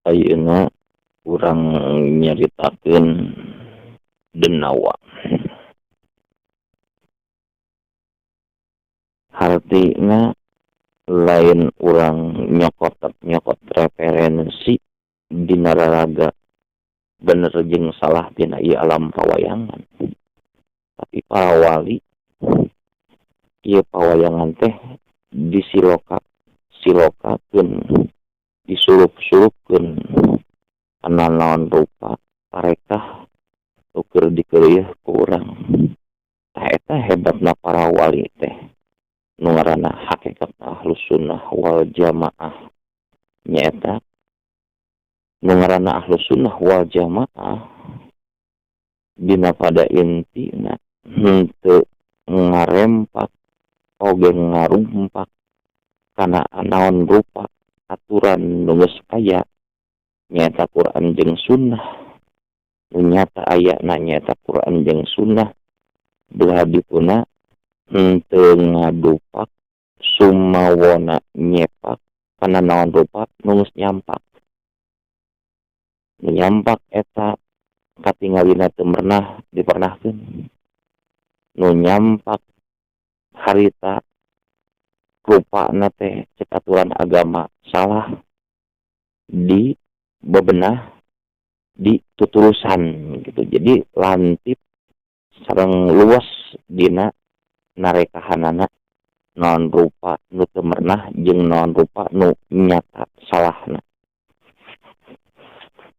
Ayeuna urang nyaritakeun denawa. Hartina lain urang nyokot-nyokot referensi dina raraga bener jeung salah dina ieu alam pawayangan. Tapi para wali ieu pawayangan teh disiloka silokakeun, disulup-sulupkeun kana naon rupa parekah ukur dikeureuh ku urang. Tah eta hebatna para wali teh nu ngaranna hakikat Ahlus Sunnah wal Jamaah. Nyaeta nu ngaranna Ahlus Sunnah wal Jamaah dina pada intina henteu ngarempak oge ngarumpak kana naon rupa aturan nu geus aya nyaeta Quran jeung Sunnah. Nu nyata ayana nyaeta Quran jeung Sunnah belah dituna henteu ngadupak sumawona nyepak kana naon rupa nu geus nyampak. Nu nyampak eta katingalina teu merenah dipernahkeun. Nu nyampak harita rupana teh cek aturan agama salah di bebenah di tuturusan gitu. Jadi lantip sareng luas dina narekahanana naon rupa nu teu merenah jeung naon rupa nu nyata salahna.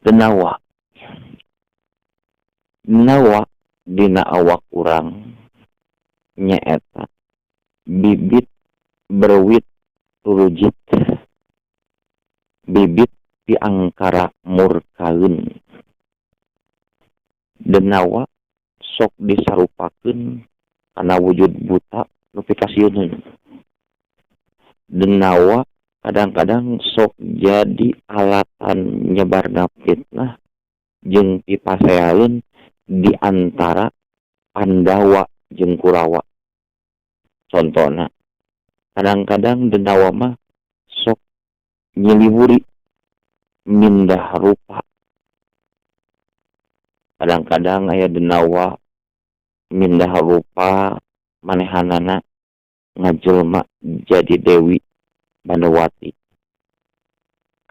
Denawa nawa dina awak urang nyaeta bibit berwit rujit, bibit piangkara murkaeun. Denawa sok disarupakeun kana wujud buta nu pikasieun. Denawa kadang-kadang sok jadi alatan nyebarna fitnah jeung pipasealeun di antara Pandawa jeung Kurawa. Contona kadang-kadang denawa mah sok nyiliwuri mindah rupa. Kadang-kadang aya denawa mindah rupa manehanana ngajelma jadi Dewi Banowati.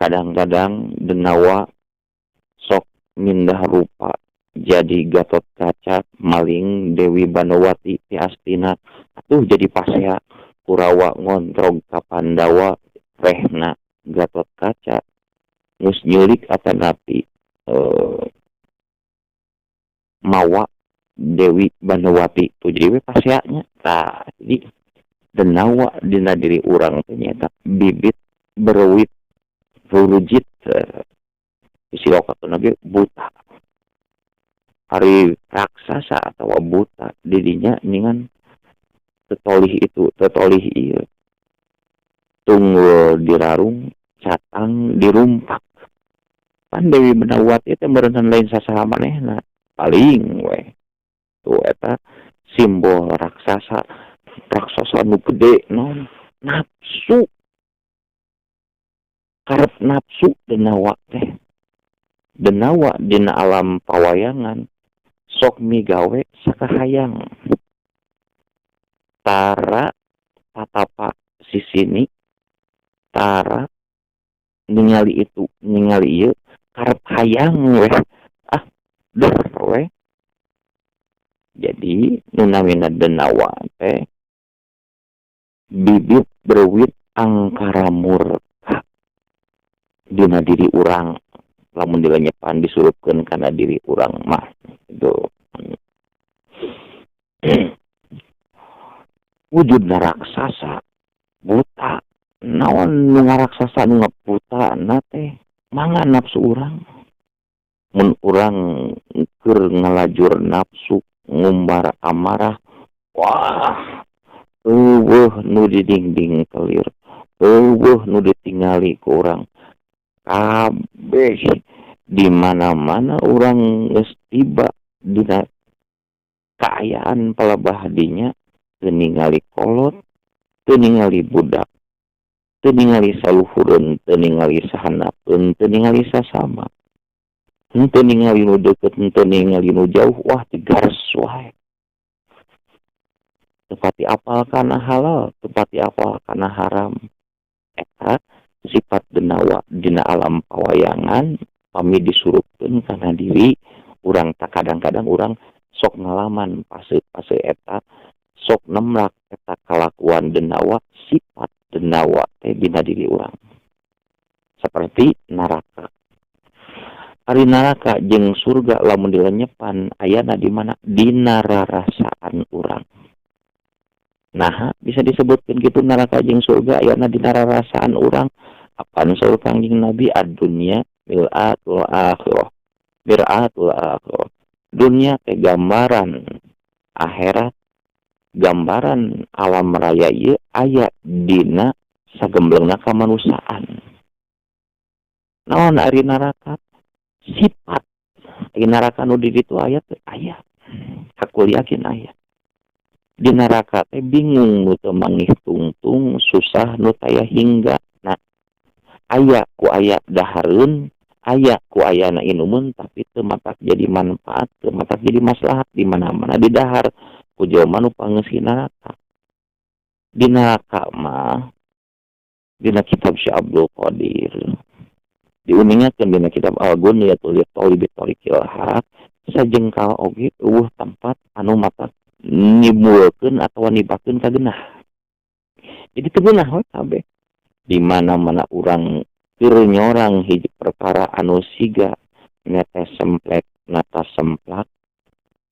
Kadang-kadang denawa sok mindah rupa jadi Gatot Kaca maling Dewi Banowati ti Astina atuh jadi pasea Kurawa ngontrog ka Pandawa rehna Gatot Kaca geus nyulik atanapi mawa Dewi Banowati tuh jadi we paseanya. Tah jadi denawa dina diri urang teh nyaeta bibit berwit rurujit disilokakeun ge buta. Ari raksasa atawa buta didinya ningan tetolih itu tetolih ieu tunggul dirarung catang dirumpak. Pan Dewi Banowati teh meureunhan lain sasaha manehna paling we tuh eta simbol raksasa, raksasa nu gede non nafsu, karep nafsu denawa teh. Denawa dina alam pawayangan sok migawe sakahayang tara patapa sisini tara ningali itu ningali ieu karep hayang weh ah deh weh. Jadi nu namina denawa teh bibit berwit angkara murka dina diri urang lamun dilenyepan disurupkeun kana diri urang mah itu. Wujudna raksasa buta naon nu ngaraksasa nu ngabuta na teh mangga nafsu urang. Mun urang keur ngalajur nafsu ngumbar amarah wah eueuh nu didingding kelir eueuh nu ditingali ku urang kabeh di mana-mana urang geus tiba dina kaayaan palebah dinya teu ningali kolot teu ningali budak Teu ningali saluhureun, teu ningali sahanapeun, teu ningali sasama. Henteu ningali nu deukeut, henteu ningali nu jauh, wah tegas wae. Teu pati apal kana halal, teu pati apal kana haram. Eta sifat denawa dina alam pawayangan pami disurupkeun kana diri urang tak kadang-kadang urang sok ngalaman fase-fase eta sok nemrak eta kalakuan denawa sifat denawa teh dina diri urang. Seperti neraka. Ari neraka jeung surga lamun dilenyepan ayana di mana? Dina rarasaan urang. Nah, bisa disebutkan gitu neraka jeung surga ayana dina rarasaan urang. Apaan saur Kangjeng Nabi ad-dunya mil'atul akhirah. Mir'atul akhirah. Dunia teh gambaran akhirat, gambaran alam raya ieu aya dina sagemblengna kamanusiaan. Naon ari neraka? Sifat ari neraka nu di ditu aya teh aya. Hakul yakin aya. Di neraka teh bingung nu teu manggih tungtung, susah nu taya hingga. Nah, aya ku aya dahareun, aya ku ayana inumun tapi teu matak jadi manfaat, teu matak jadi maslahat di mana-mana di dahar ku jelema nu pangeusih neraka. Di neraka mah dina kitab Syekh Abdul Qadir diuningakeun dina kitab Al-Ghuniyatul Thalibit Thariqil Haq sajengkal oge eueuh tempat anu matak nimbulkeun atawa nibakeun kagenah. Jadi teu geunah we kabeh. Di mana-mana urang keur nyorang hiji perkara anu siga netes semplek nata semplak,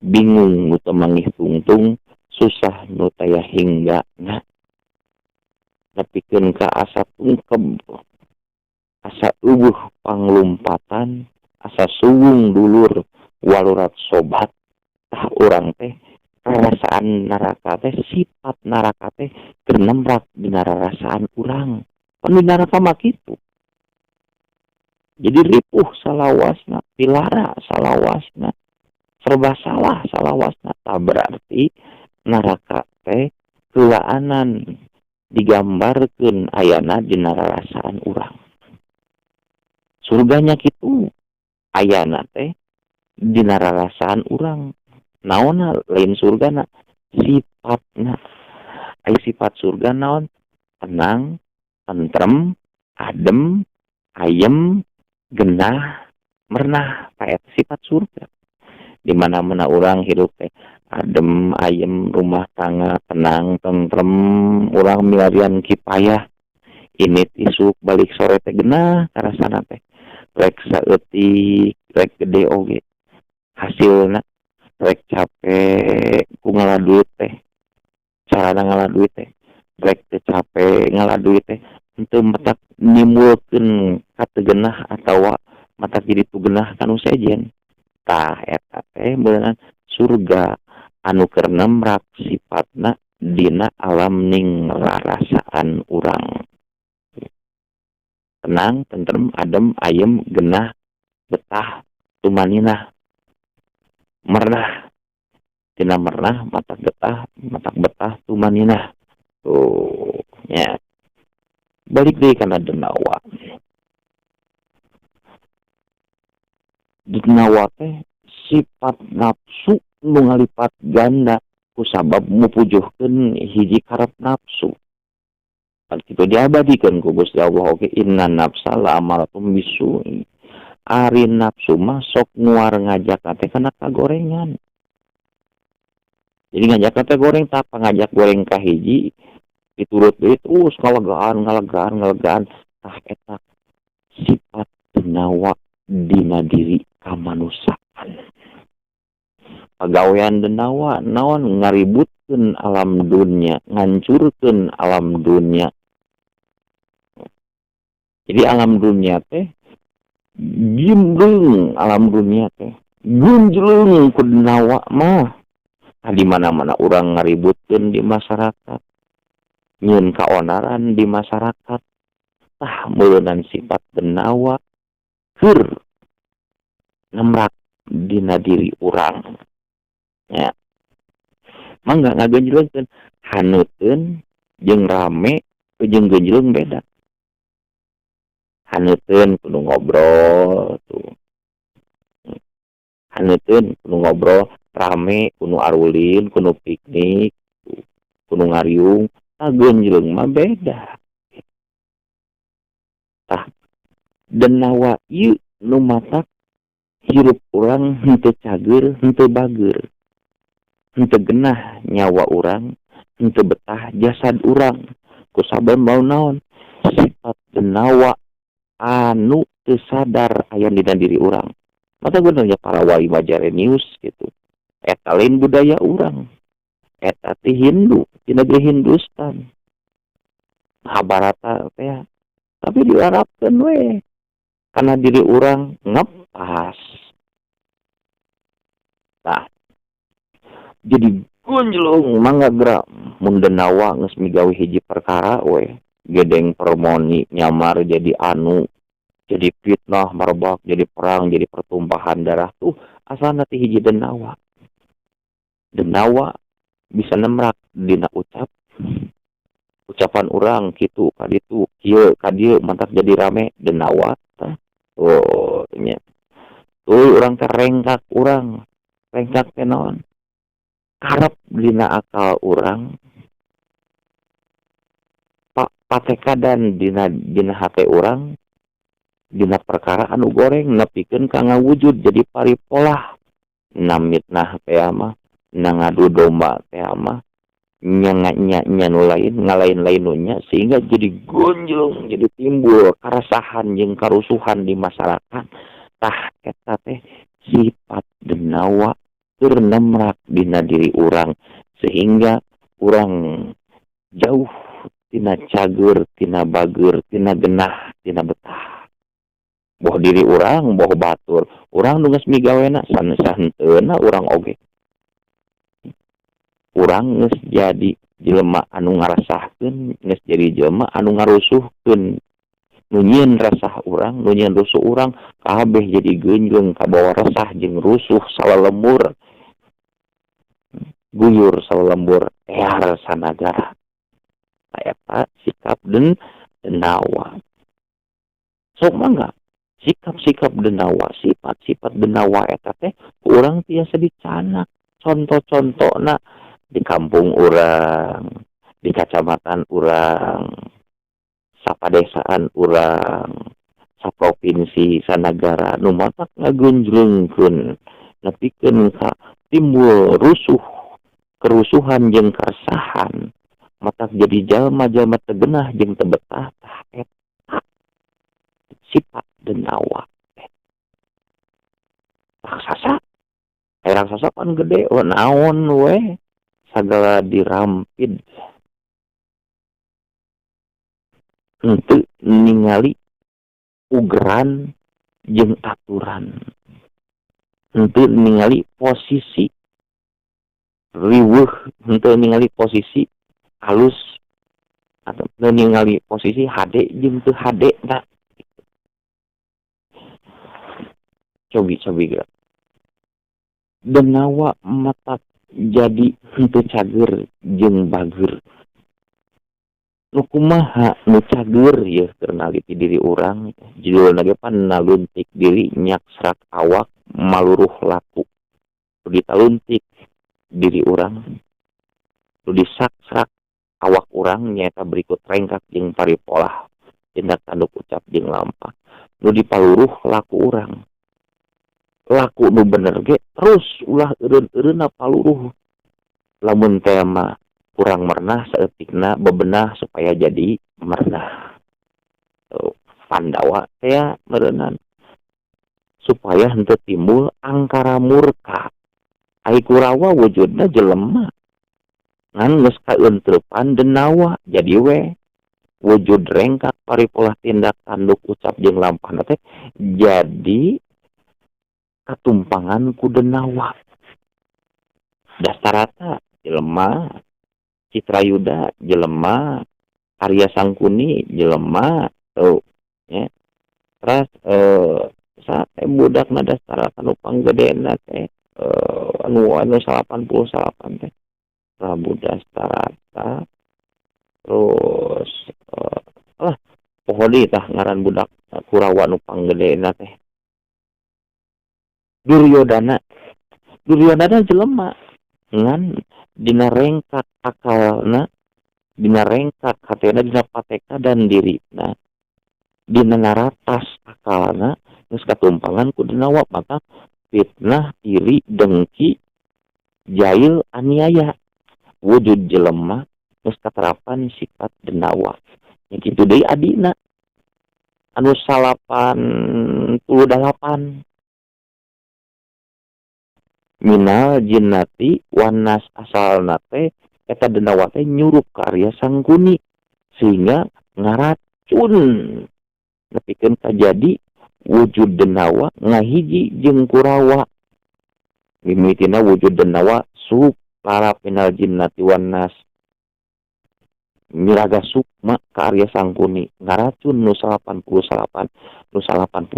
bingung nu teu manggih tungtung, susah nu taya hingga na nepikeun ka asa tungkeb, asa eueuh panglumpatan, asa suwung dulur walurat sobat. Tah urang teh rarasaan neraka teh sifat neraka teh keur nemrak dina rarasaan urang. Pan di neraka mah kitu. Jadi ripuh salawasna, pilara salawasna, serba salah salawasna. Tah berarti neraka teh keulaanan digambarkeun ayana dina rarasaan urang. Surganya kitu ayana teh dina rarasaan urang. Naonna lain surgana, sifatna. Aya sifat surga naon? Tenang, tentrem, adem, ayem, genah, merenah. Tah eta sifat surga. Di mana-mana urang hirup teh adem, ayem, rumah tangga tenang, tentrem, urang milarian kipayah. Ini isuk balik sore teh genah karasana teh. Rek saeutik, rek gede oge. Hasilna rek capek ku ngala duit teh. Carana ngala duit teh rek teu capek ngala duit teh henteu matak nimbulkeun kategenah atawa matak jadi tugenah kanu sejen. Tah eta teh beunang surga anu keur nemrak sifatna dina alam ning rarasaan urang. Tenang, tentrem, adem, ayem, genah, betah, tumaninah, merenah. Tina merenah matak getah, matak betah, tumaninah. Tuh, nya. Balik deui kana denawa. Denawa teh sifat nafsu nu ngalipat ganda kusabab mupujuhkeun hiji karep nafsu. Pan kitu diabadikeun ku Gusti Allah oge inna nafsa la amaratum bisu. Ari nafsu mah sok nguar ngajak teh kana kagorengan. Jadi ngajak teh goreng tah pangajak goreng ka hiji diturut deui terus ngalegaan ngalegaan ngalegaan tah eta sifat denawa dina diri kamanusiaan. Pagawean denawa naon ngaributkeun alam dunia, ngancurkeun alam dunia. Jadi alam dunia teh gimbrung, alam dunia teh gunjlung ku denawa mah. Nah, di mana-mana urang ngaributkeun di masyarakat, nyieun kaonaran di masyarakat, tah meuleunan sifat denawa keur nemrak dina diri urang. Ya. Mangga ngagenjlengkeun haneuteun jeung rame jeung genjleng beda. Haneuteun kudu ngobrol tuh. Haneuteun kudu ngobrol, rame kudu arulin, kudu piknik, kudu ngariung, tah geunjleung mah beda. Tah denawa ieu nu matak hirup urang henteu cageur, henteu bageur. Henteu genah nyawa urang, henteu betah jasad urang. Kusabab mau naon? Sifat denawa anu teu sadar aya dina diri urang. Mata gunanya para wali majarenius gitu. Eta lain budaya urang. Eta ti Hindu, di negeri Hindustan. Mahabharata teh. Tapi dilarapkeun we. Karena diri urang ngepas. Tah. Jadi gunjlung mangga geura mun denawa geus migawe hiji perkara we. Gedeng permoni nyamar jadi anu, jadi fitnah merebak, jadi perang, jadi pertumpahan darah tuh asalna ti hiji denawa. Denawa bisa nemrak dina ucap. Ucapan urang kitu ka ditu, kieu ka dieu mantak jadi rame denawa tah. Oh nya. Tuh urang teh rengkak urang. Rengkak teh naon? Karep dina akal urang. Patekadan dina hate urang dina perkara anu goreng nepikeun ka ngawujud jadi paripolah namitnah teh mah ngadu domba teh mah nya nu lain ngalain-lain nu nya sehingga jadi gonjlong jadi timbul karasahan jeung karusuhan di masyarakat. Tah eta teh sifat denawa keur nemrak dina diri urang sehingga urang jauh tina cager, tina bager, tina genah, tina betah. Boh diri urang, boh batur. Urang nu geus migawena sanes sahenteuna urang oge. Urang geus jadi jelema anu ngarasahkeun, geus jadi jelema anu ngarusuhkeun. Nu nyieun resah urang, nu nyieun rusuh urang, kabeh jadi geunjeung kabawa resah jeung rusuh salalembur. Guyur salalembur ear sanagara. Eta sikap denawa. Sok mangga sikap-sikap denawa, sifat-sifat denawa eta teh urang tiasa dicanak. Contoh-contona di kampung urang, di kacamatan urang, sapadesaan urang, saprovinsi, sanagara nu matak ngagunjlungkeun nepikeun ka timbul rusuh, kerusuhan jeung keresahan. Matak jadi jalma-jalma teu genah jeung teu betah tah eta sifat denawa. Raksasa, raksasa pan gede, oh, naon we sagala dirampid. Henteu ningali ugeran jeung aturan. Henteu ningali posisi riweuh, henteu ningali posisi halus atau ningali posisi hade jeung teu hade na. Cobi-cobi geura. Denawa matak jadi henteu cager jeung bager. Nu kumaha nu cager yeuh keur naliti diri urang, judulna ge pan naluntik diri nyaksrak awak maluruh laku. Nu ditaluntik diri urang, nu disaksrak awak urang nyaeta berikut rengkak jeung paripolah tindak tanduk ucap jeung lampah. Nu dipaluruh laku urang. Laku nu bener ge terus ulah eureun-eureunna paluruh. Lamun tema kurang merenah saeutikna bebenah supaya jadi merenah. Pandawa teh meureunan supaya henteu timbul angkara murka. Ai Kurawa wujudna jelema. Ngan geus kaeuntreupan denawa jadi we wujud rengkak paripolah tindak tanduk ucap jeung lampahna teh jadi katumpangan ku denawa. Dastarata jelema, Citrayuda jelema, Arya Sangkuni jelema, tuh ya. Terus sate budakna Dastarata nu panggedena teh anu 89 teh Prabu Dastarata. Terus lah poho deui tah ngaran budak Kurawa nu panggedena teh. Duryodana, Duryodana jelema ngan dina rengkak akalna, dina rengkak hatena, dina pateka dan dirina, dina naratas akalna geus katumpangan ku denawa, maka fitnah, iri, dengki, jail, aniaya. Wujud jelema geus katerapan sifat denawa. Nya kitu deui adina anu 98. Minal jinnati wannas, asalna teh eta denawa teh nyurup ka Arya Sangkuni sehingga ngaracun nepikeun kajadi wujud denawa ngahiji jeung Kurawa. Mimitina wujud denawa sup lalap minal jinnati wannas, miraga sukma ka Arya Sangkuni, ngaracun nu 99. Nu 99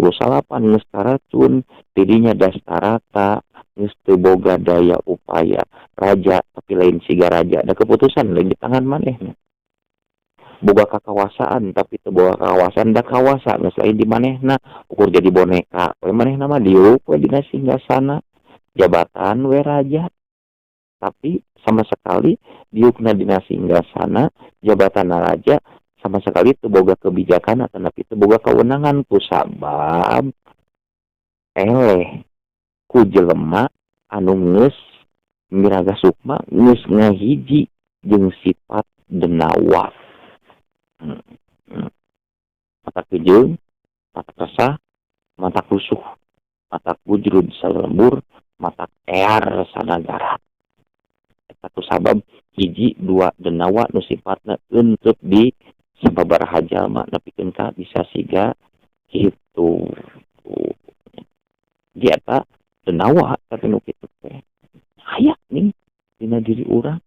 geus karacun tidinya Dastarata geus teu boga daya upaya, raja tapi lain siga raja, da keputusan lain di tangan manehna. Boga kakawasaan tapi teu boga kawasaan, da kawasa geus lain di manehna, ukur jadi boneka we manehna mah, diuk we dina singgasana, jabatan we raja tapi sama sekali diukna dina singgasana, jabatan raja, sama sekali teu boga kebijakan atanapi teu boga kewenangan, kusabab eleh ku jelema anu geus miraga sukma, geus ngahiji jeung sifat denawa. Mata kejeung, mata resah, mata rusuh, mata bujrud salembur, mata ear sanagara. Eta sabab hiji dua denawa nu sifatna eunteut di sababaraha jalma nepikeun ka bisa siga kitu. Di eta denawa tapi nu kitu teh aya nih dina diri urang.